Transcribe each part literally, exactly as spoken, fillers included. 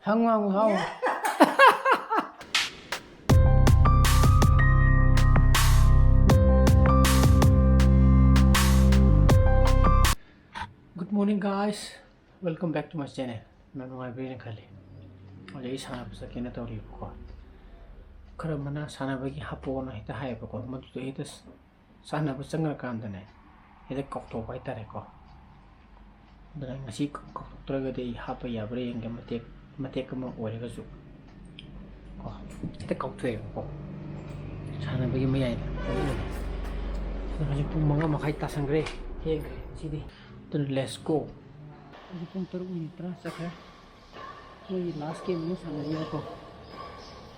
ꯍꯪꯉꯨ, ꯍꯪꯉꯨ, ꯍꯥꯎ꯫ Good morning, guys. Welcome back to my channel. ꯅꯪ ꯅꯨꯡꯉꯥꯏꯕꯤꯔꯦꯅ ꯈꯜꯂꯤ꯫ ꯍꯧꯖꯤꯛ ꯑꯩ ꯁꯥꯟꯅꯕ ꯆꯠꯀꯦꯅ ꯇꯧꯔꯤꯕꯀꯣ꯫ ꯈꯔ ꯑꯃꯅ ꯁꯥꯟꯅꯕꯒꯤ ꯍꯥꯞꯄꯛꯑꯣꯅ ꯍꯦꯛꯇ ꯍꯥꯏꯌꯦꯕꯀꯣ꯫ ꯃꯗꯨꯗꯣ ꯍꯦꯛꯇ ꯁꯥꯟꯅꯕ ꯆꯪꯉꯀꯥꯟꯗꯅꯦ, ꯍꯦꯛꯇ ꯀꯥꯎꯊꯣꯛꯄ ꯍꯥꯏꯇꯥꯔꯦꯀꯣ꯫ ꯑꯗꯨꯅ ꯉꯁꯤ ꯀꯥꯎꯊꯣꯛꯇ꯭ꯔꯒꯗꯤ ꯑꯩ ꯍꯥꯞꯄ ꯌꯥꯕ꯭ꯔꯥ ꯌꯦꯡꯒꯦ, ꯃꯇꯦꯛ, ꯃꯇꯦꯛ ꯑꯃ ꯑꯣꯏꯔꯒꯁꯨ ꯀꯣ꯫ ꯍꯦꯛꯇ ꯀꯥꯎꯊꯣꯛꯑꯦꯕꯀꯣ, ꯁꯥꯟꯅꯕꯒꯤ ꯃꯌꯥꯏꯗ꯫ ꯑꯗꯨꯅꯅꯦ꯫ ꯑꯗꯣ ꯍꯧꯖꯤꯛ ꯄꯨꯡ ꯃꯉꯥ ꯃꯈꯥꯏ ꯇꯥꯁꯟꯈ꯭ꯔꯦ, ꯊꯦꯡꯈ꯭ꯔꯦ ꯉꯁꯤꯗꯤ꯫ ꯑꯗꯨꯅ let's go꯫ ꯍꯧꯖꯤꯛ ꯄꯨꯡ ꯇꯔꯨꯛ ꯃꯤꯅꯤꯠ ꯇꯔꯥ ꯆꯠꯈ꯭ꯔꯦ꯫ ꯃꯣꯏꯒꯤ last game ꯑꯃ ꯁꯥꯟꯅꯔꯤꯕꯀꯣ꯫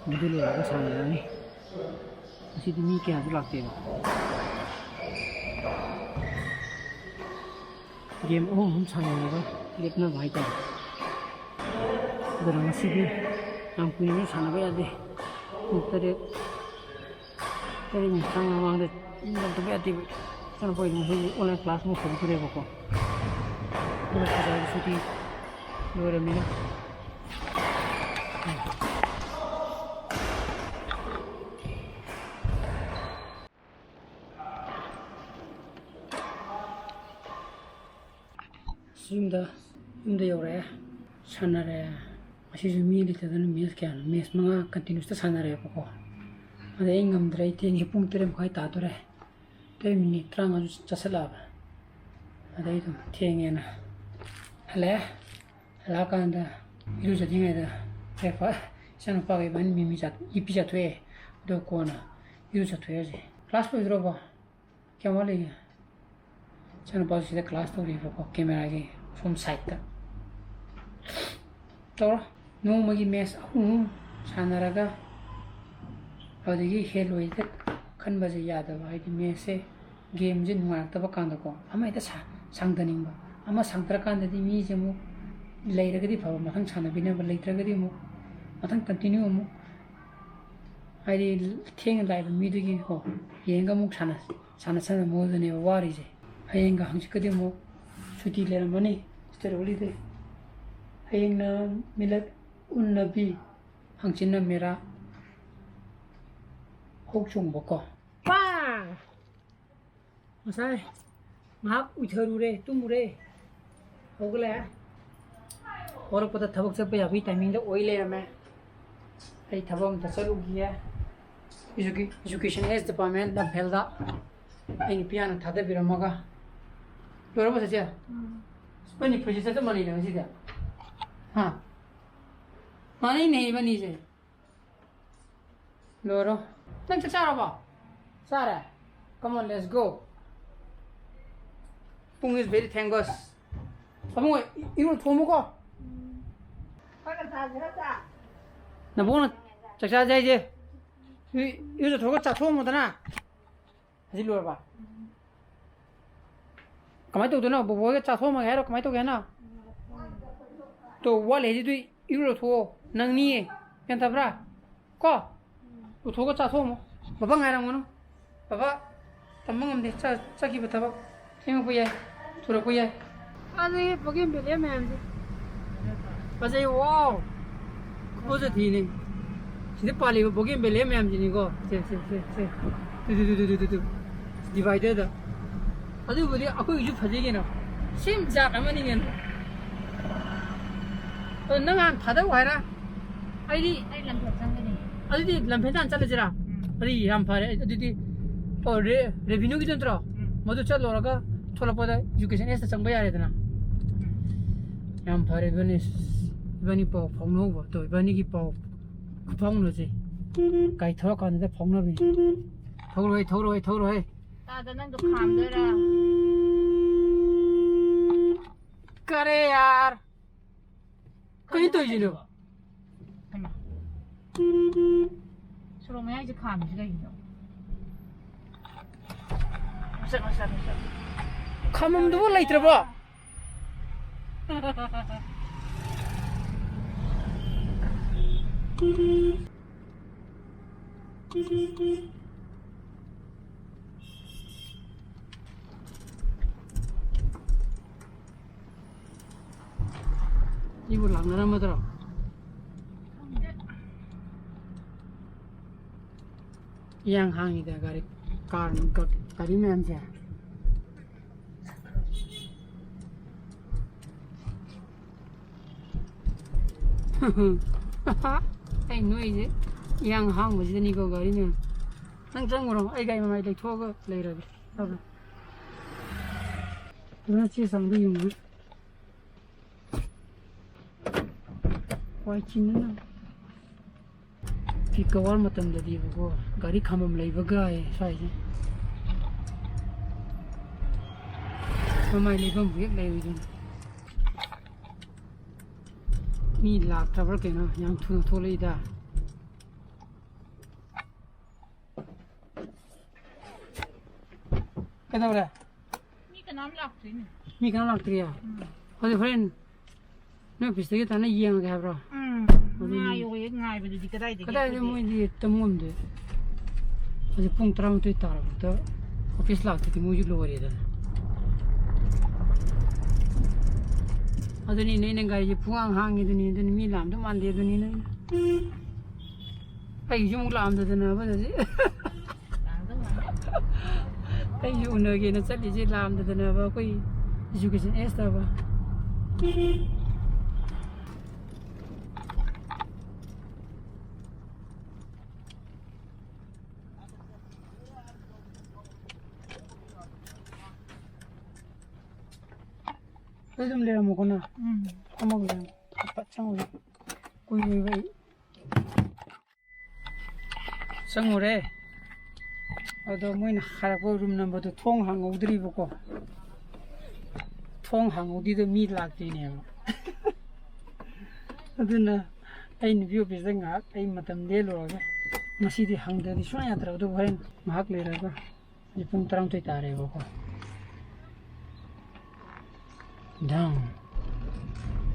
ꯃꯗꯨ ꯂꯣꯏꯔꯒ ꯁꯥꯟꯅꯔꯅꯤ꯫ ꯉꯁꯤꯗꯤ ꯃꯤ ꯀꯌꯥꯁꯨ ꯂꯥꯛꯇꯦꯕ꯫ Game ꯑꯍꯨꯝ ꯑꯍꯨꯝ ꯁꯥꯟꯅꯔꯒ ꯂꯦꯞꯅꯕ ꯍꯥꯏꯇꯥꯔꯦ꯫ ꯑꯗꯨꯅ ꯉꯁꯤꯗꯤ ꯌꯥꯝ ꯀꯨꯏꯅꯁꯨ ꯁꯥꯟꯅꯕ ꯌꯥꯗꯦ꯫ ꯄꯨꯡ ꯇꯔꯦꯠ, ꯇꯔꯦꯠ ꯃꯤꯅꯤꯠ ꯇꯔꯥꯃꯉꯥ ꯃꯃꯥꯡꯗ ꯂꯧꯗꯕ ꯌꯥꯗꯦꯕ꯫ ꯏꯆꯥꯅꯨꯄꯥꯒꯤꯗꯤ ꯉꯁꯤꯗꯤ online class ꯑꯃ ꯍꯧꯗꯣꯔꯦꯕꯀꯣ꯫ ꯑꯗꯨꯒ ꯕꯖꯥꯔꯒꯤ ꯁꯨꯇꯤ ꯂꯣꯏꯔꯕꯅꯤꯅ꯫ ꯌꯨꯝꯗ, ꯌꯨꯝꯗ ꯌꯧꯔꯛꯑꯦ, ꯁꯥꯟꯅꯔꯦ꯫ ꯉꯁꯤꯁꯨ ꯃꯤ ꯂꯩꯇꯗꯅ match ꯀꯌꯥꯅꯣ, match ꯃꯉꯥ continuousꯇ ꯁꯥꯟꯅꯔꯦꯕꯀꯣ꯫ ꯑꯗꯩ ꯑꯩ ꯉꯝꯗ꯭ꯔꯦ, ꯑꯩ ꯊꯦꯡꯉꯦ, ꯄꯨꯡ ꯇꯔꯦꯠ ꯃꯈꯥꯏ ꯇꯥꯗꯣꯔꯦ꯫ ꯇꯔꯦꯠ ꯃꯤꯅꯤꯠ ꯇꯔꯥꯃꯉꯥꯁꯨ ꯆꯠꯁꯤꯜꯂꯛꯑꯕ꯫ ꯑꯗꯩ ꯑꯗꯨꯝ ꯊꯦꯡꯉꯦꯅ ꯍꯜꯂꯛꯑꯦ꯫ ꯍꯜꯂꯛꯑꯀꯥꯟꯗ ꯏꯔꯨꯖꯗ꯭ꯔꯤꯉꯩꯗ breakfast, ꯏꯆꯥꯅꯨꯄꯥꯒ ꯏꯕꯥꯅꯤ ꯃꯤꯃꯤ ꯆꯥ-, ꯌꯦꯄꯤ ꯆꯥꯊꯣꯛꯑꯦ꯫ ꯑꯗꯨꯒ ꯀꯣꯟꯅ ꯏꯔꯨꯖꯊꯣꯛꯑꯦ ꯍꯧꯖꯤꯛ꯫ Class ꯂꯣꯏꯗ꯭ꯔꯣꯕꯣ? ꯀꯌꯥꯝ ꯋꯥꯠꯂꯤꯒꯦ? ꯏꯆꯥꯅꯨꯄꯥꯁꯨ ꯁꯤꯗ class ꯇꯧꯔꯤꯕꯀꯣ, cameraꯒꯤ ꯁꯣꯝ sideꯇ꯫ ꯇꯧꯔꯣ꯫ ꯅꯣꯡꯃꯒꯤ match ꯑꯍꯨꯝ ꯑꯍꯨꯝ ꯁꯥꯟꯅꯔꯒ ꯑꯗꯨꯗꯒꯤ ꯍꯦꯜꯂꯣꯏꯗ ꯈꯟꯕꯁꯦ ꯌꯥꯗꯕ, ꯍꯥꯏꯗꯤ matchꯁꯦ, gameꯁꯦ ꯅꯨꯡꯉꯥꯏꯔꯛꯇꯕ ꯀꯥꯟꯗꯀꯣ, ꯑꯃ ꯍꯦꯛꯇ ꯁꯥ-, ꯁꯥꯡꯊꯅꯤꯡꯕ, ꯑꯃ ꯁꯥꯡꯊꯔꯀꯥꯟꯗꯗꯤ ꯃꯤꯁꯦ ꯑꯃꯨꯛ ꯂꯩꯔꯒꯗꯤ ꯐꯕ, ꯃꯊꯪ ꯁꯥꯟꯅꯕꯤꯅꯕ, ꯂꯩꯇ꯭ꯔꯒꯗꯤ ꯑꯃꯨꯛ ꯃꯊꯪ continue ꯑꯃꯨꯛ, ꯍꯥꯏꯗꯤ ꯊꯦꯡꯅ ꯂꯥꯛꯏꯕ ꯃꯤꯗꯨꯒꯤꯀꯣ, ꯌꯦꯡꯉꯒ ꯑꯃꯨꯛ ꯁꯥꯟꯅ-, ꯁꯥꯟꯅ-, ꯁꯥꯟꯅꯕ ꯃꯑꯣꯡꯗꯅꯦꯕ ꯋꯥꯔꯤꯁꯦ꯫ ꯍꯌꯦꯡꯒ ꯍꯪꯆꯤꯠꯀꯗꯤ ꯑꯃꯨꯛ ꯁꯨꯇꯤ ꯂꯩꯔꯝꯃꯅꯤ, Easter holiday꯫ ꯍꯌꯦꯡꯅ ꯃꯤꯂꯛ ꯎꯟꯅꯕꯤ, ꯍꯪꯆꯤꯠꯅ ꯃꯦꯔꯥ, ꯍꯧ ꯆꯣꯡꯕꯀꯣ꯫ ꯄꯥ! ꯉꯁꯥꯏ ꯉꯥꯏꯍꯥꯛ ꯎꯏꯊꯔꯨꯔꯦ, ꯇꯨꯝꯃꯨꯔꯦ, ꯍꯧꯒꯠꯂꯛꯑꯦ꯫ ꯍꯧꯒꯠꯂꯛꯄꯗ ꯊꯕꯛ ꯆꯠꯄ ꯌꯥꯕꯒꯤ ꯇꯥꯏꯃꯤꯡꯗ ꯑꯣꯏ ꯂꯩꯔꯝꯃꯦ꯫ ꯑꯩ ꯊꯕꯛ ꯑꯝꯇ ꯆꯠꯂꯨꯈꯤꯒꯦ꯫ Educa- Education S Department ꯂꯝꯐꯦꯜꯗ ꯑꯩ ꯅꯨꯄꯤ ꯍꯥꯟꯅ ꯊꯥꯗꯕꯤꯔꯝꯃꯒ꯫ ꯂꯣꯏꯔꯕꯣ ꯆꯦꯆꯦ? ꯎꯝ꯫ ꯏꯕꯥꯅꯤ ꯐꯨꯔꯤꯠꯁꯦ ꯆꯞ ꯃꯥꯟꯅꯩꯅꯦ ꯉꯁꯤꯗꯤ꯫ ꯍꯥ? ꯃꯥꯟꯅꯩꯅꯦ ꯏꯕꯥꯅꯤꯁꯦ꯫ ꯂꯣꯏꯔꯣ꯫ ꯅꯪ ꯆꯥꯛ ꯆꯥꯔꯕꯣ? ꯆꯥꯔꯦ? Come on, let's go. ꯄꯨꯡ is very thank God. Abungo, E-, ꯏꯔꯨ ꯊꯣꯡꯉꯨꯀꯣ꯫ ꯅꯕꯨꯡꯅ ꯆꯥꯛ ꯆꯥꯁꯦ ꯍꯥꯏꯁꯦ꯫ ꯏ-, ꯏꯔꯨꯖꯊꯣꯛꯑꯒ ꯆꯥꯊꯣꯛꯑꯝꯃꯣꯗꯅ꯫ ꯍꯧꯖꯤꯛ ꯂꯣꯏꯔꯕ? ꯀꯃꯥꯏꯅ ꯇꯧꯗꯣꯏꯅꯣ? ꯕꯣꯕꯣꯒ ꯆꯥꯊꯣꯛꯑꯝꯃꯒꯦ ꯍꯥꯏꯔꯣ? ꯀꯃꯥꯏꯅ ꯇꯧꯒꯦ ꯍꯥꯏꯅꯣ? ꯇꯣ, ꯋꯥꯠꯂꯤ ꯍꯥꯏꯗꯤ ꯑꯗꯨꯏ ꯏꯔꯨ ꯂꯧꯊꯣꯛꯑꯣ꯫ ꯅꯪꯅꯤꯌꯦ꯫ ꯒ꯭ꯌꯥꯟ ꯇꯥꯕ꯭ꯔꯥ? ꯀꯣ? ꯂꯧꯊꯣꯛꯑꯒ ꯆꯥꯊꯣꯛꯑꯝꯃꯣ꯫ ꯕꯕꯥ ꯉꯥꯏꯔꯝꯒꯅꯨ꯫ ꯕꯕꯥ ꯇꯝꯕ ꯉꯝꯗꯦ꯫ ꯆ-, ꯆꯠꯈꯤꯕ ꯊꯕꯛ ꯊꯦꯡꯉꯛꯄ ꯌꯥꯏ꯫ ꯊꯨꯔꯛꯄ ꯌꯥꯏ꯫ ꯑꯗꯨꯒꯤ ꯕꯣꯒꯦꯟꯚꯤꯂꯤꯌꯥ ꯃꯌꯥꯝꯁꯦ꯫ ꯐꯖꯩ, wow! ꯈꯨꯐꯖ ꯊꯤꯅꯦ꯫ ꯁꯤꯗ ꯄꯥꯜꯂꯤꯕ ꯕꯣꯒꯦꯟꯚꯤꯂꯤꯌꯥ ꯃꯌꯥꯝꯁꯤꯅꯤꯀꯣ꯫ ꯁꯦ, ꯁꯦ, ꯁꯦ, ꯁꯦ꯫ ꯇꯨ, ꯇꯨ, ꯇꯨ꯫ Dividerꯗ꯫ ꯑꯗꯨꯕꯨꯗꯤ ꯑꯩꯈꯣꯏꯒꯤꯁꯨ ꯐꯖꯩ ꯀꯩꯅꯣ꯫ Same ꯖꯥꯠ ꯑꯃꯅꯤ ꯀꯩꯅꯣ꯫ ꯑꯗꯣ ꯅꯪ ꯍꯥꯟꯅ ꯊꯥꯗꯧ ꯍꯥꯏꯔ? ꯑꯩꯗꯤ ꯑꯩ ꯂꯝꯐꯦꯜ ꯆꯪꯒꯅꯤ꯫ ꯑꯗꯨꯗꯤ ꯂꯝꯐꯦꯜ ꯇꯥꯟꯅ ꯆꯠꯂꯁꯤꯔꯥ? ꯎꯝ꯫ ꯑꯗꯨꯗꯤ ꯌꯥꯝ ꯐꯔꯦ꯫ ꯑꯗꯨꯗꯤ, ꯑꯣ, ꯔꯦ-, revenueꯒꯤꯗꯨ ꯅꯠꯇ꯭ꯔꯣ? ꯎꯝ꯫ ꯃꯗꯨ ꯆꯠꯂꯨꯔꯒ ꯊꯣꯛꯂꯛꯄꯗ Education Sꯗ ꯆꯪꯕ ꯌꯥꯔꯦꯗꯅ꯫ ꯎꯝ꯫ ꯌꯥꯝ ꯐꯔꯦ, ꯏꯕꯥꯅꯤ, ꯏꯕꯥꯅꯤ ꯄꯥꯎ ꯐꯥꯎꯅꯍꯧꯕ꯫ ꯇꯣ, ꯏꯕꯥꯅꯤꯒꯤ ꯄꯥꯎ ꯐꯥꯎꯅꯁꯦ꯫ ꯒꯥꯔꯤ ꯊꯧꯔꯀꯥꯟꯗ ꯐꯥꯎꯅꯕꯤ꯫ ꯊꯧꯔꯣꯏ, ꯊꯧꯔꯣꯏ, ꯊꯧꯔꯣꯏ꯫ ꯇꯥꯗ ꯅꯪꯗꯣ ꯈꯥꯝꯗꯣꯏꯔꯥ? ꯀꯔꯦ ꯌꯥꯔ꯫ ꯀꯩꯅꯣ ꯇꯧꯔꯤꯁꯤꯅꯣ? ꯍꯩꯃꯥ꯫ ꯁꯣꯔꯣꯛ ꯃꯌꯥꯏꯁꯦ ꯈꯥꯝꯃꯤꯁꯤ ꯀꯩꯒꯤꯅꯣ? ꯃꯁꯛ, ꯃꯁꯛ, ꯃꯁꯛ꯫ ꯈꯥꯝꯕꯝꯗꯨꯕꯨ ꯂꯩꯇ꯭ꯔꯕꯣ? ꯏꯕꯨ ꯂꯥꯛꯅꯔꯝꯃꯗ꯭ꯔꯣ? ꯏꯌꯥꯡ ꯍꯥꯡꯉꯤꯗ ꯒꯥꯔꯤ, ꯀꯥꯔ, ꯒꯥꯔꯤ ꯃꯌꯥꯝꯁꯦ꯫ ꯑꯩ ꯅꯣꯏꯁꯦ ꯏꯌꯥꯡ ꯍꯥꯡꯕꯁꯤꯗꯅꯤꯀꯣ ꯒꯥꯔꯤ ꯃꯌꯥꯝ꯫ ꯅꯪ ꯆꯪꯉꯨꯔꯣ, ꯑꯩ ꯒꯥꯔꯤ ꯃꯃꯥꯏ ꯂꯩꯊꯣꯛꯑꯒ ꯂꯩꯔꯒꯦ꯫ ꯐꯖꯅ ꯆꯦ ꯆꯥꯡꯗꯣ ꯌꯦꯡꯉꯨ꯫ ꯋꯥꯏ ꯆꯤꯟꯅꯅ꯫ ꯄꯤꯛ ꯑꯋꯥꯔ ꯃꯇꯝꯗꯗꯤꯕꯀꯣ, ꯒꯥꯔꯤ ꯈꯥꯝꯕꯝ ꯂꯩꯕꯒꯥꯏ ꯁ꯭ꯋꯥꯏꯁꯦ꯫ ꯃꯃꯥꯏ ꯂꯩꯐꯝꯕꯨ ꯍꯦꯛ ꯂꯩꯔꯣꯏꯗꯣꯏꯅꯤ꯫ ꯃꯤ ꯂꯥꯛꯇ꯭ꯔꯕ꯭ꯔꯥ ꯀꯩꯅꯣ, ꯌꯥꯝ ꯊꯨꯅ ꯊꯣꯛꯂꯛꯏꯗ꯫ ꯀꯩꯗꯧꯔꯦ? ꯃꯤ ꯀꯅꯥꯝ ꯂꯥꯛꯇ꯭ꯔꯤꯅꯦ꯫ ꯃꯤ ꯀꯅꯥꯝ ꯂꯥꯛꯇ꯭ꯔꯤꯌꯦ? ꯎꯝ꯫ ꯑꯗꯨ ꯍꯣꯔꯦꯟ ꯅꯣꯏ ꯑꯣꯐꯤꯁꯇꯒꯤ ꯇꯥꯅ ꯌꯦꯡꯉꯒꯦ ꯍꯥꯏꯕ꯭ꯔꯣ? ꯎꯝ꯫ ꯑꯗꯨ ꯉꯥꯏꯌꯣꯌꯦ, ꯉꯥꯏꯕꯗꯨꯗꯤ ꯀꯗꯥꯏꯗꯒꯤ ꯀꯗꯥꯏꯗ ꯑꯩꯈꯣꯏꯗꯤ? ꯃꯣꯏꯗꯤ ꯇꯝ ꯉꯝꯗꯦ꯫ ꯍꯧꯖꯤꯛ ꯄꯨꯡ ꯇꯔꯥꯃꯥꯊꯣꯏ ꯇꯥꯔꯕꯗ ꯑꯣꯐꯤꯁ ꯂꯥꯛꯇ꯭ꯔꯗꯤ ꯃꯣꯏꯁꯨ ꯂꯣꯏꯔꯦꯗꯅ꯫ ꯑꯗꯨꯅꯤ ꯅꯣꯏꯅ ꯒꯥꯔꯤꯁꯦ ꯄꯨꯡꯍꯥꯡ ꯍꯥꯡꯉꯤꯗꯨꯅꯤ, ꯑꯗꯨꯅꯤ ꯃꯤ ꯂꯥꯛꯑꯝꯗꯧ ꯃꯥꯟꯗꯦ ꯑꯗꯨꯅꯤ ꯅꯣꯏꯅ꯫ ꯑꯩꯒꯤꯁꯨ ꯑꯃꯨꯛ ꯂꯥꯛꯑꯝꯗꯗꯅꯕ ꯍꯧꯖꯤꯛ꯫ ꯑꯩꯁꯨ ꯎꯅꯒꯦꯅ ꯆꯠꯂꯤꯁꯦ ꯂꯥꯛꯑꯝꯗꯗꯅꯕ ꯑꯩꯈꯣꯏ ꯏꯖꯨꯀꯦꯁꯟ ꯑꯦꯁ ꯇꯕ꯫ ꯑꯗꯨ ꯑꯗꯨꯝ ꯂꯩꯔꯝꯃꯣꯀꯣ ꯅꯪ꯫ ꯎꯝ꯫ ꯐꯝꯃꯒ ꯂꯩꯔꯝꯃꯣ꯫ ꯐꯠ ꯆꯪꯉꯨꯒꯦ꯫ ꯀꯨꯏꯔꯣꯏꯕ ꯑꯩ꯫ ꯆꯪꯉꯨꯔꯦ꯫ ꯑꯗꯣ ꯃꯣꯏꯅ ꯍꯥꯏꯔꯛꯄ ꯔꯨꯝ ꯅꯝꯕꯔꯗꯣ ꯊꯣꯡ ꯍꯥꯡꯍꯧꯗ꯭ꯔꯤꯕꯀꯣ꯫ ꯊꯣꯡ ꯍꯥꯡꯍꯧꯗ꯭ꯔꯤꯗꯣ ꯃꯤ ꯂꯥꯛꯇ꯭ꯔꯤꯅꯦꯕ꯫ ꯑꯗꯨꯅ ꯑꯩ ꯅꯨꯄꯤ ꯑꯣꯐꯤꯁꯇ ꯉꯥꯏꯍꯥꯛ ꯑꯩ ꯃꯇꯝ ꯂꯦꯜꯂꯨꯔꯒ ꯉꯁꯤꯗꯤ ꯍꯪꯗ꯭ꯔꯗꯤ ꯁꯨꯡꯌꯥ ꯌꯥꯗ꯭ꯔꯕ꯫ ꯑꯗꯨꯕꯨ ꯍꯣꯔꯦꯟ ꯉꯥꯏꯍꯥꯛ ꯂꯩꯔꯒ ꯍꯧꯖꯤꯛ ꯄꯨꯡ ꯇꯔꯥꯃꯥꯊꯣꯏ ꯇꯥꯔꯦꯕꯀꯣ꯫ ꯗꯥꯎꯟ꯫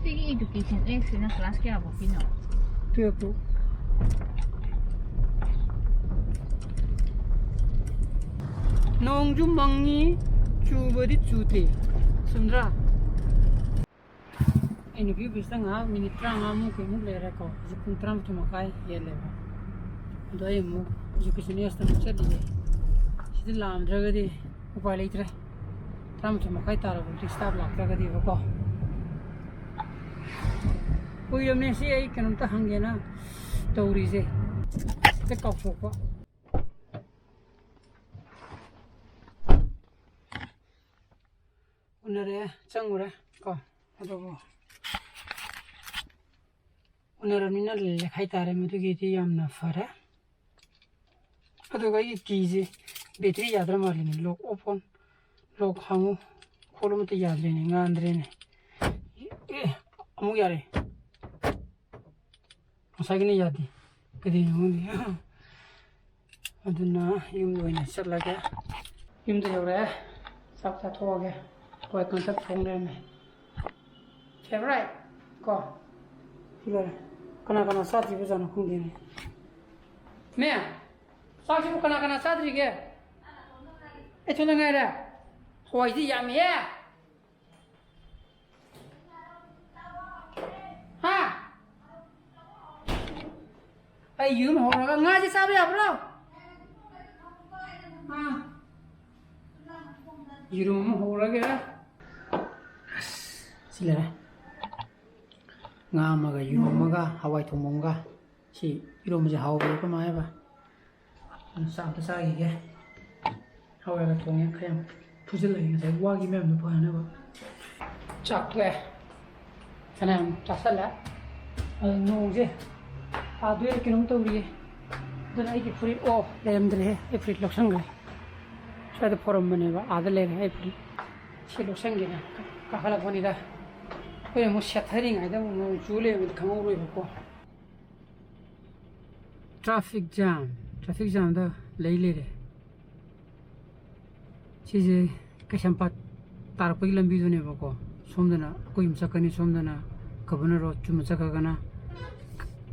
ꯁꯤꯒꯤ ꯏꯗꯨꯀꯦꯁꯟ ꯑꯦꯛꯁꯤꯅ ꯀ꯭ꯂꯥꯁ ꯀꯌꯥꯐꯧꯀꯤꯅꯣ? ꯇꯨꯌꯦꯜꯐ ꯐꯥꯎ꯫ ꯅꯣꯡꯁꯨ ꯃꯪꯉꯤ, ꯆꯨꯕꯗꯤ ꯆꯨꯗꯦ꯫ ꯆꯨꯝꯗ꯭ꯔꯥ? ꯑꯩ ꯅꯨꯄꯤ ꯑꯣꯐꯤꯁꯇ ꯉꯥꯏꯍꯥꯛ ꯃꯤꯅꯤꯠ ꯇꯔꯥꯃꯉꯥꯃꯨꯛ ꯀꯩꯃꯨꯛ ꯂꯩꯔꯦꯀꯣ꯫ ꯍꯧꯖꯤꯛ ꯄꯨꯡ ꯇꯔꯥꯃꯥꯊꯣꯏ ꯃꯈꯥꯏ ꯍꯦꯜꯂꯦꯕ꯫ ꯑꯗꯣ ꯑꯩ ꯑꯃꯨꯛ ꯍꯧꯖꯤꯛ ꯀꯤꯆꯟ ꯑꯦꯁꯇ ꯑꯃꯨꯛ ꯆꯠꯂꯤꯌꯦ꯫ ꯁꯤꯗ ꯂꯥꯝꯗ꯭ꯔꯒꯗꯤ ꯎꯄꯥꯏ ꯂꯩꯇ꯭ꯔꯦ꯫ ꯇꯔꯥꯃꯥꯊꯣꯏ ꯃꯈꯥꯏ ꯇꯥꯔꯕꯗꯤ ꯁ꯭ꯇꯥꯐ ꯂꯥꯛꯇ꯭ꯔꯒꯗꯤꯕꯀꯣ꯫ ꯀꯨꯏꯔꯕꯅꯦ ꯁꯤ ꯑꯩ ꯀꯩꯅꯣꯝꯇ ꯍꯪꯒꯦꯅ ꯇꯧꯔꯤꯁꯦ꯫ ꯁꯤꯗ ꯀꯥꯎꯊꯣꯛꯄ꯫ ꯎꯅꯔꯦ, ꯆꯪꯉꯨꯔꯦ ꯀꯣ꯫ ꯑꯗꯨꯕꯨ ꯎꯅꯔꯕꯅꯤꯅ ꯂꯦꯛ ꯍꯥꯏꯇꯥꯔꯦ, ꯃꯗꯨꯒꯤꯗꯤ ꯌꯥꯝꯅ ꯐꯔꯦ꯫ ꯑꯗꯨꯒ ꯑꯩꯒꯤ ꯀꯤꯁꯦ ꯕꯦꯇ꯭ꯔꯤ ꯌꯥꯗ꯭ꯔ ꯃꯥꯜꯂꯦꯅꯦ꯫ ꯂꯣꯛ ꯑꯣꯄꯟ, ꯂꯣꯛ ꯍꯥꯡꯉꯨ ꯈꯣꯠꯂꯨ ꯑꯃꯠꯇ ꯌꯥꯗ꯭ꯔꯦꯅꯦ, ꯉꯥꯟꯗ꯭ꯔꯦꯅꯦ꯫ ꯑꯦ, ꯑꯃꯨꯛ ꯌꯥꯔꯦ꯫ ꯉꯁꯥꯏꯒꯤꯅ ꯌꯥꯗꯦ, ꯀꯩꯗꯧꯔꯤꯅꯣ ꯈꯪꯗꯦ꯫ ꯑꯗꯨꯅ ꯌꯨꯝꯗ ꯑꯣꯏꯅ ꯆꯠꯂꯒꯦ꯫ ꯌꯨꯝꯗ ꯌꯧꯔꯛꯑꯦ, ꯆꯥꯛ ꯆꯥꯊꯣꯛꯑꯒꯦ꯫ ꯍꯋꯥꯏ ꯀꯪꯇꯛ ꯊꯣꯡ ꯂꯩꯔꯝꯃꯦ꯫ ꯐꯦꯚꯣꯔꯥꯏꯠ ꯀꯣ꯫ ꯁꯤ ꯂꯣꯏꯔꯦ꯫ ꯀꯅꯥ ꯀꯅꯥ ꯆꯥꯗ꯭ꯔꯤꯕꯖꯥꯠꯅꯣ ꯈꯪꯗꯦꯅꯦ꯫ ꯃꯦ, ꯆꯥꯛꯁꯤꯕꯨ ꯀꯅꯥ ꯀꯅꯥ ꯆꯥꯗ꯭ꯔꯤꯒꯦ? ꯑꯩ ꯊꯣꯛꯅ ꯉꯥꯏꯔꯦ꯫ ꯍꯋꯥꯏꯗꯤ ꯌꯥꯝꯃꯤꯍꯦ꯫ ꯍꯥ? ꯑꯩ ꯌꯦꯔꯨꯝ ꯍꯧꯔꯒ ꯉꯥꯁꯦ ꯆꯥꯕ ꯌꯥꯕ꯭ꯔꯣ? ꯑꯥ꯫ ꯌꯦꯔꯨꯝ ꯑꯃ ꯍꯧꯔꯒꯦ꯫ ꯑꯁ, ꯁꯤ ꯂꯩꯔꯦ꯫ ꯉꯥ ꯑꯃꯒ ꯌꯦꯔꯨꯝ ꯑꯃꯒ ꯍꯋꯥꯏ ꯊꯣꯡꯕ ꯑꯃꯒ꯫ ꯁꯤ ꯏꯔꯣꯝꯕꯁꯦ ꯍꯥꯎꯕꯅꯦ, ꯀꯃꯥꯏ ꯍꯥꯏꯕ? ꯑꯗꯨ ꯆꯥꯛ ꯑꯝꯇ ꯆꯥꯈꯤꯒꯦ꯫ ꯍꯋꯥꯏꯒ ꯊꯣꯡꯉꯦ, ꯈꯔ ꯌꯥꯝ ꯐꯨꯖꯤꯜꯂꯒꯦ, ꯉꯁꯥꯏ ꯋꯥꯒꯤ ꯃꯌꯥꯝꯗꯣ ꯐꯅꯕ꯫ ꯆꯥꯛ ꯇꯣꯛꯑꯦ꯫ ꯐꯅꯌꯥꯝ ꯆꯥꯁꯜꯂꯦ꯫ ꯑꯗꯨ ꯅꯣꯡꯁꯦ ꯇꯥꯗꯣꯏꯔ ꯀꯩꯅꯣꯝ ꯇꯧꯔꯤꯌꯦ꯫ ꯑꯗꯨꯅ ꯑꯩꯒꯤ ꯐꯨꯔꯤꯠ, ꯑꯣ, ꯂꯩꯔꯝꯗ꯭ꯔꯦꯍꯦ, ꯑꯩ ꯐꯨꯔꯤꯠ ꯂꯧꯁꯟꯈ꯭ꯔꯦ꯫ ꯁ꯭ꯋꯥꯏꯗ ꯐꯧꯔꯝꯕꯅꯦꯕ, ꯑꯥꯗ ꯂꯩꯔꯦ ꯑꯩ ꯐꯨꯔꯤꯠ꯫ ꯁꯤ ꯂꯧꯁꯟꯒꯦꯅ ꯀꯥꯈꯠꯂꯛꯄꯅꯤꯗ꯫ ꯑꯩꯈꯣꯏ ꯑꯃꯨꯛ ꯁꯦꯠꯊꯔꯤꯉꯩꯗ ꯑꯃꯨꯛ ꯅꯣꯡ ꯆꯨ ꯂꯩꯔꯝꯃꯗꯤ ꯈꯪꯍꯧꯔꯣꯏꯕꯀꯣ꯫ Traffic jam, traffic jamꯗ ꯂꯩ ꯂꯩꯔꯦ꯫ ꯁꯤꯁꯦ ꯀꯩꯁꯥꯝꯄꯥꯠ ꯇꯥꯔꯛꯄꯒꯤ ꯂꯝꯕꯤꯗꯨꯅꯦꯕꯀꯣ꯫ ꯁꯣꯝꯗꯅ ꯑꯩꯈꯣꯏ ꯌꯨꯝ ꯆꯠꯀꯅꯤ, ꯁꯣꯝꯗꯅ ꯒꯕꯔꯅꯔ ꯔꯣꯗ, ꯆꯨꯝꯅ ꯆꯠꯈ꯭ꯔꯒꯅ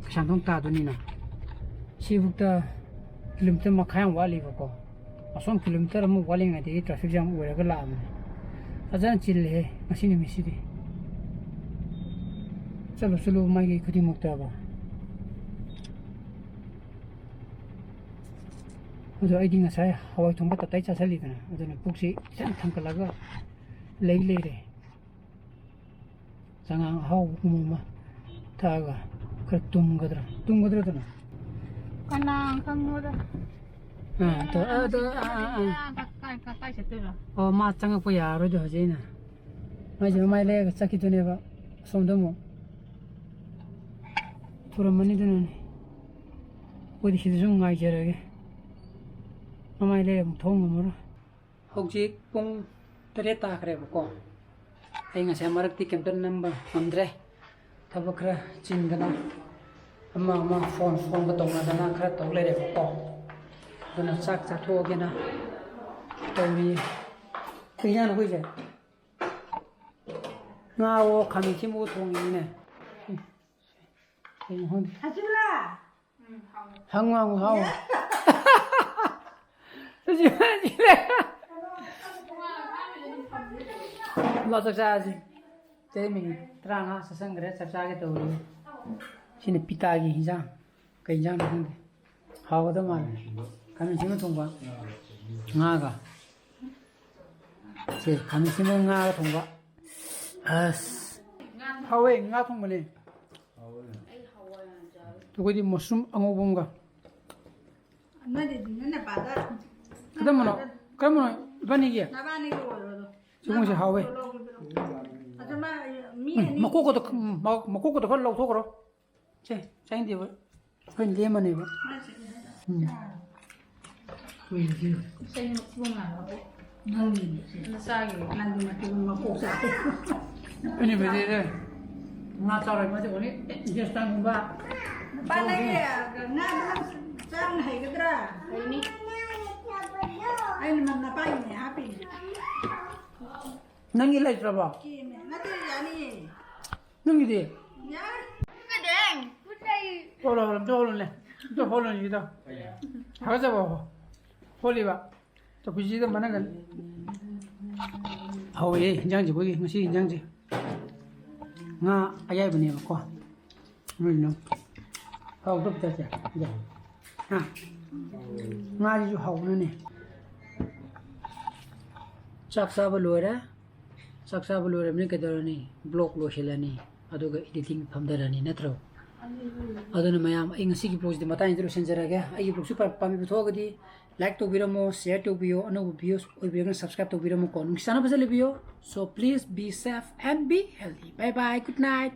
ꯀꯩꯁꯥꯝꯊꯣꯡ ꯇꯥꯗꯣꯏꯅꯤꯅ꯫ ꯁꯤꯐꯥꯎꯗ ꯀꯤꯂꯣꯃꯤꯇꯔ ꯃꯈꯥꯏ ꯑꯃ ꯋꯥꯠꯂꯤꯕꯀꯣ꯫ ꯑꯁꯣꯝ ꯀꯤꯂꯣꯃꯤꯇꯔ ꯑꯃ ꯋꯥꯠꯂꯤꯉꯩꯗꯒꯤ ꯇ꯭ꯔꯥꯐꯤꯛ ꯖꯥꯝ ꯑꯣꯏꯔꯒ ꯂꯥꯛꯑꯕꯅꯦ꯫ ꯐꯖꯅ ꯆꯤꯜꯂꯦꯍꯦ ꯉꯁꯤ ꯅꯨꯃꯤꯠꯁꯤꯗꯤ꯫ ꯆꯠꯂꯨ ꯆꯠꯂꯨ ꯃꯥꯏꯀꯩ ꯈꯨꯗꯤꯡꯃꯛꯇꯕ꯫ ꯑꯗꯣ ꯑꯩꯗꯤ ꯉꯁꯥꯏ ꯍꯋꯥꯏ ꯊꯣꯡꯕ ꯇꯞꯇꯥꯏ ꯆꯥꯁꯤꯜꯂꯤꯗꯅ, ꯑꯗꯨꯅ ꯄꯨꯛꯁꯤ ꯏꯊꯟ ꯊꯟꯒꯠꯂꯒ ꯂꯩ ꯂꯩꯔꯦ꯫ ꯆꯉꯥꯡ ꯑꯍꯥꯎꯕꯒꯨꯝꯕ ꯑꯃ ꯊꯛꯑꯒ ꯈꯔ ꯇꯨꯝꯒꯗ꯭ꯔꯥ, ꯇꯨꯝꯒꯗ꯭ꯔꯥ ꯑꯗꯨꯅ? ꯀꯅꯥ ꯈꯪꯕꯅꯣꯗ? ꯑꯥ, ꯇꯣ-, ꯑꯥ, ꯇꯣ-, ꯑꯥ, ꯑꯥ, ꯑꯥ꯫ ꯀꯥꯏ, ꯀꯥꯏ, ꯀꯥꯏ ꯆꯠꯇꯣꯏꯕ? ꯑꯣ, ꯃꯥ ꯆꯪꯉꯛꯄ ꯌꯥꯔꯔꯣꯏꯗꯣ ꯍꯧꯖꯤꯛ ꯑꯩꯅ꯫ ꯃꯥꯏꯁꯦ ꯃꯃꯥꯏ ꯂꯩꯔꯒ ꯆꯠꯈꯤꯗꯣꯏꯅꯦꯕ ꯑꯁꯣꯝꯗ ꯑꯃꯨꯛ꯫ ꯊꯨꯔꯝꯃꯅꯤ ꯑꯗꯨꯅꯅꯦ꯫ ꯑꯩꯈꯣꯏꯗꯤ ꯁꯤꯗ ꯁꯨꯝ ꯉꯥꯏꯖꯔꯒꯦ꯫ ꯃꯃꯥꯏ ꯂꯩꯔ ꯑꯃꯨꯛ ꯊꯣꯛ ꯉꯝꯃꯔꯣꯏ꯫ ꯍꯧꯖꯤꯛ ꯄꯨꯡ ꯇꯔꯦꯠ ꯇꯥꯈ꯭ꯔꯦꯕꯀꯣ꯫ ꯑꯩ ꯉꯁꯥꯏ ꯃꯔꯛꯇꯤ ꯀꯩꯝꯇ ꯅꯝꯕ ꯉꯝꯗ꯭ꯔꯦ꯫ ꯊꯕꯛ ꯈꯔ ꯆꯤꯟꯗꯅ ꯑꯃ ꯑꯃ ꯐꯣꯟ ꯐꯣꯟꯒ ꯇꯧꯅꯗꯅ ꯈꯔ ꯇꯧ ꯂꯩꯔꯦꯕꯀꯣ꯫ ꯑꯗꯨꯅ ꯆꯥꯛ ꯆꯥꯊꯣꯛꯑꯒꯦꯅ ꯇꯧꯔꯤ꯫ ꯀꯩ ꯏꯟꯖꯥꯡꯅꯣ ꯑꯩꯈꯣꯏꯁꯦ? ꯉꯥꯋꯣ ꯈꯥꯃꯦꯟ ꯑꯁꯤꯟꯕꯒ ꯊꯣꯡꯉꯤꯅꯤꯅꯦ꯫ ꯀꯩꯅꯣ ꯈꯪꯗꯦ꯫ ꯍꯪꯉꯨ, ꯍꯪꯉꯨ, ꯍꯥꯎ꯫ ꯂꯥꯛꯑꯣ, ꯆꯥꯛ ꯆꯥꯔꯁꯤ꯫ ꯆꯍꯤ ꯃꯤꯅꯤꯠ ꯇꯔꯥꯃꯉꯥ ꯆꯠꯁꯟꯈ꯭ꯔꯦ, ꯆꯥꯛ ꯆꯥꯒꯦ ꯇꯧꯔꯤ꯫ ꯁꯤꯅ ꯄꯤꯇꯥꯒꯤ ꯍꯤꯟꯖꯥꯡ꯫ ꯀꯩ ꯍꯤꯟꯖꯥꯡꯅꯣ ꯈꯪꯗꯦ꯫ ꯍꯥꯎꯒꯗꯕ ꯃꯥꯜꯂꯦ꯫ ꯈꯥꯃꯦꯟ ꯑꯁꯤꯟꯕ ꯊꯣꯡꯕ꯫ ꯉꯥꯒ꯫ ꯁꯦ, ꯈꯥꯃꯦꯟ ꯑꯁꯤꯟꯕ ꯉꯥꯒ ꯊꯣꯡꯕ꯫ ꯑꯁ꯫ ꯍꯥꯎꯋꯦ, ꯉꯥ ꯊꯣꯡꯕꯅꯦ꯫ ꯑꯩꯈꯣꯏꯗꯤ ꯃꯁꯔꯨꯝ ꯑꯉꯧꯕ ꯑꯃꯒ꯫ ꯅꯣꯏꯗꯤ ꯅꯣꯏ ꯅꯄꯥꯗ ꯀꯔꯝꯕꯅꯣ? ꯀꯔꯝꯕꯅꯣ? ꯏꯕꯥꯅꯤꯒꯤ? ꯅꯕꯥꯅꯤꯒꯤ ꯑꯣꯏꯔꯣ ꯑꯗꯣ꯫ ꯁꯤꯒꯨꯝꯕꯁꯦ ꯍꯥꯎꯋꯦ꯫ ꯑꯗꯣ ꯃꯥ ꯃꯤ ꯎꯝ, ꯑꯅꯤ ꯃꯀꯣꯛꯀꯗꯣ, ꯎꯝ, ꯃ-, ꯃꯀꯣꯛꯀꯗꯣ ꯈꯔ ꯂꯧꯊꯣꯛꯈ꯭ꯔꯣ꯫ ꯁꯦ, ꯆꯥꯅꯤꯡꯗꯦꯕ꯫ ꯑꯩꯈꯣꯏꯅ ꯂꯦꯝꯃꯅꯦꯕ꯫ ꯎꯝ꯫ ꯏꯁꯩ ꯃꯄꯨ ꯉꯥꯏꯔꯣ꯫ ꯅꯪꯒꯤꯅꯦ ꯁꯦ꯫ ꯅꯆꯥꯒꯤ꯫ ꯅꯪꯒꯤ ꯃꯇꯨ ꯃꯀꯣꯛ ꯆꯥꯛꯑꯦ꯫ ꯑꯩꯅ ꯕꯦꯗꯦꯗ ꯉꯥ ꯆꯥꯎꯔꯣꯏ ꯃꯥꯗꯤ ꯑꯣꯅꯤ ꯏꯟꯇꯦꯁꯇꯥꯟꯒꯨꯝꯕ꯫ ꯅꯨꯄꯥ ꯅꯪꯒꯤ ꯉꯥꯗꯣ ꯆꯥꯎꯅ ꯍꯩꯒꯗ꯭ꯔꯥ? ꯍꯩꯅꯤ꯫ ꯑꯩꯅ ꯃ-, ꯅꯄꯥꯒꯤꯅꯦ ꯍꯥꯞꯄꯤꯅꯦ꯫ ꯅꯪꯒꯤ ꯂꯩꯇ꯭ꯔꯕꯣ? ꯀꯦꯃꯦ꯫ ꯅꯠꯇꯦ, ꯌꯥꯅꯤꯌꯦ꯫ ꯅꯪꯒꯤꯗꯤ? ꯌꯥꯔꯦ꯫ ꯀꯗꯦꯡ꯫ ꯍꯣꯜꯂꯣ, ꯍꯣꯜꯂꯣ, ꯑꯝꯇ ꯍꯣꯜꯂꯣꯅꯦ꯫ ꯑꯝꯇ ꯍꯣꯜꯂꯣꯅꯦ, ꯁꯤꯗ꯫ ꯍꯥꯒꯠꯆꯕ ꯍꯣꯜꯂꯤꯕ꯫ ꯆꯧꯀ꯭ꯔꯤꯁꯤꯗ ꯃꯅꯪꯒꯟ꯫ ꯍꯥꯎꯋꯦ, ꯏꯟꯖꯥꯡꯁꯦ ꯑꯩꯈꯣꯏꯒꯤ ꯉꯁꯤ ꯏꯟꯖꯥꯡꯁꯦ꯫ ꯉꯥ ꯑꯌꯥꯏꯕꯅꯦꯕꯀꯣ꯫ ꯅꯣꯏꯅ ꯍꯥꯎꯇꯕ ꯆꯥꯁꯦ꯫ ꯍꯥ? ꯉꯥꯁꯤꯁꯨ ꯍꯥꯎꯕꯅꯅꯦ꯫ ꯆꯥꯛ ꯆꯥꯕ ꯂꯣꯏꯔꯦ꯫ ꯆꯥꯛ ꯆꯥꯕ ꯂꯣꯏꯔꯕꯅꯤꯅ ꯀꯩꯗꯧꯔꯅꯤ? Vlog ꯂꯣꯏꯁꯤꯜꯂꯅꯤ, ꯑꯗꯨꯒ editing ꯐꯝꯊꯔꯅꯤ, ꯅꯠꯇ꯭ꯔꯣ? ꯑꯗꯨꯅ ꯃꯌꯥꯝ, ꯑꯩ ꯉꯁꯤꯒꯤ vlogꯁꯤꯗꯤ ꯃꯇꯥꯡꯁꯤꯗ ꯂꯣꯏꯁꯤꯟꯖꯔꯒꯦ꯫ ꯑꯩꯒꯤ vlogꯁꯨ ꯄꯥꯝ-, ꯄꯥꯝꯕꯤꯕ ꯊꯣꯛꯑꯒꯗꯤ like ꯇꯧꯕꯤꯔꯝꯃꯣ, share ꯇꯧꯕꯤꯌꯣ, ꯑꯅꯧꯕ viewers ꯑꯣꯏꯕꯤꯔꯒꯅ subscribe ꯇꯧꯕꯤꯔꯝꯃꯨꯀꯣ꯫ ꯅꯨꯡꯁꯤ ꯆꯥꯟꯅꯕꯁꯦ ꯂꯩꯕꯤꯌꯣ꯫ So please be safe and be healthy. Bye bye, good night.